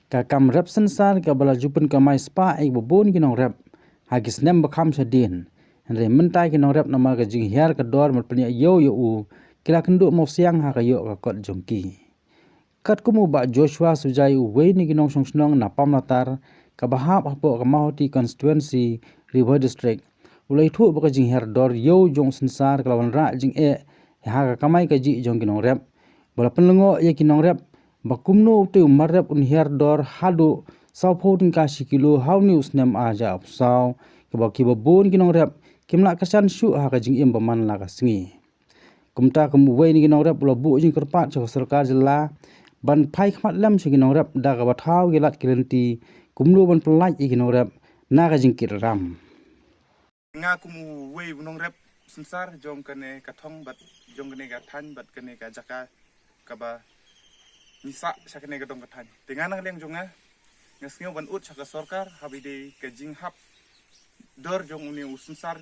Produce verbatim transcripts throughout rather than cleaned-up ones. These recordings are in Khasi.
Ka kam rep synsar kaba la ju pynkamai spah ïa kiba bun ki nongrep ha ki snem ba kham shadien. Hynrei mynta ki nongrep namar ka jinghiar ka dor ban pynïaid ïew ïa u ki la kynduh mawsiang ha ka ïoh ka kot jong ki. Katkum u Bah Joshua Sujai, uwei na ki nongshong shnong na Pamlatar kaba hap hapoh ka Mawhati Constituency, Ri Bhoi District, u la ïathuh ba ka jinghiar dor ïew jong u synsar ka la wanrah jingeh ha ka kamai kajih jong ki nongrep, ba la pynlyngngoh ïa ki nongrep ba kumno utei u marrep un hiar dor haduh sawphew tyngka shi kilo ha une u snem ar hajar arphew saw, kaba kiba bun ki nongrep kim lah kyrshan shuh ha ka jingim ba man la ka sngi. Kumta kum uwei na ki nongrep u la buh jingkyrpad sha ka sorkar jylla ban phai khmat lem sha ki nongrep da kaba thaw ki lad ki lynti kumno ban pyllait ïa ki nongrep na ka jingkit ram. Nga kum uwei u nongrep synsar jong kane ka thong bad jong kane ka thaiñ bad kane ka jaka kaba ngi sah sha kane ka dong ka thaiñ. Te nga na ka liang jong nga, nga sngew ban ud sha ka sorkar haba ïadei ka jinghap dor jong une u synsar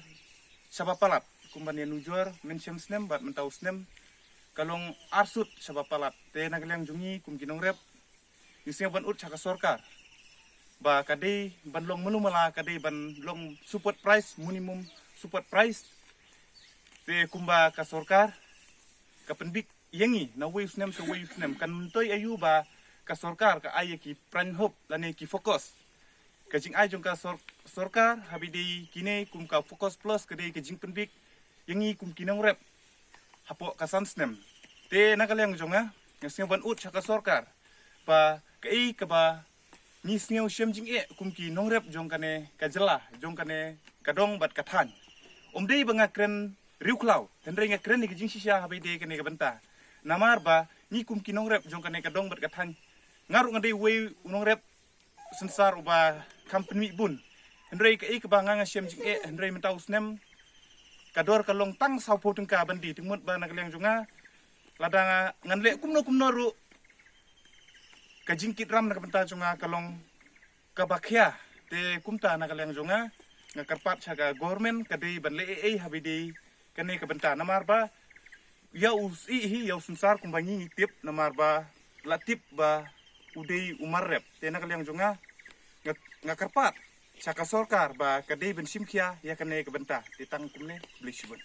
shaba palat, kumba ïa nujor mynshem snem bad mynta u snem ka long arsut shaba palat. Te na ka liang jong ngi kum ki nongrep, ngi sngew ban ud sha ka sorkar ba ka dei ban long malu mala, ka dei ban long support price, minimum support price. Te kumba ka sorkar ka pynbit ïa ngi na uwei u snem sha uwei u snem, kan myntoi aïu ba ka sorkar ka ai ïa ki prime hub lane ki FOCUS. Ka jingai jong ka sor-, sorkar haba ïadei kine kum ka FOCUS Plus ka dei ka jingpynbit ïa ngi kum ki nongrep hapoh ka san snem. Te na ka liang jong nga, nga sngew ban ud sha ka sorkar ba kaei kaba ngi sngew shem jingeh kum ki nongrep jong kane ka jylla, jong kane ka dong bad ka thaiñ. Ym dei ba nga kren riewkhlaw, hynrei nga kren ïa ka jingshisha haba ïadei kane ka bynta. Namar ba ngi kum ki nongrep jong kane ka dong bad ka thaiñ, nga ruh nga dei uwei u nongrep synsar uba kham pynmih bun. Hynrei kaei kaba nga nga shem jingeh, hynrei mynta u snem ka dor ka long tang sawphew tyngka ban die, te mut ba na ka liang jong nga, lada nga, ngan leh kumno kumno ruh, ka jingkit ram na ka bynta jong nga ka long kaba khia. Te kumta na ka liang jong nga, nga kyrpad sha ka government ka dei ban leh ei ei haba ïadei kane ka bynta, namar ba ïa u sih hi, ïa u synsar kumba ngi ngi tip, namar ba la tip ba u dei u marrep. Te na ka liang jong nga, nga, nga kyrpad sha ka sorkar ba ka dei ban shim khia ïa kane ka bynta. Te tang kumne, khublei shibun.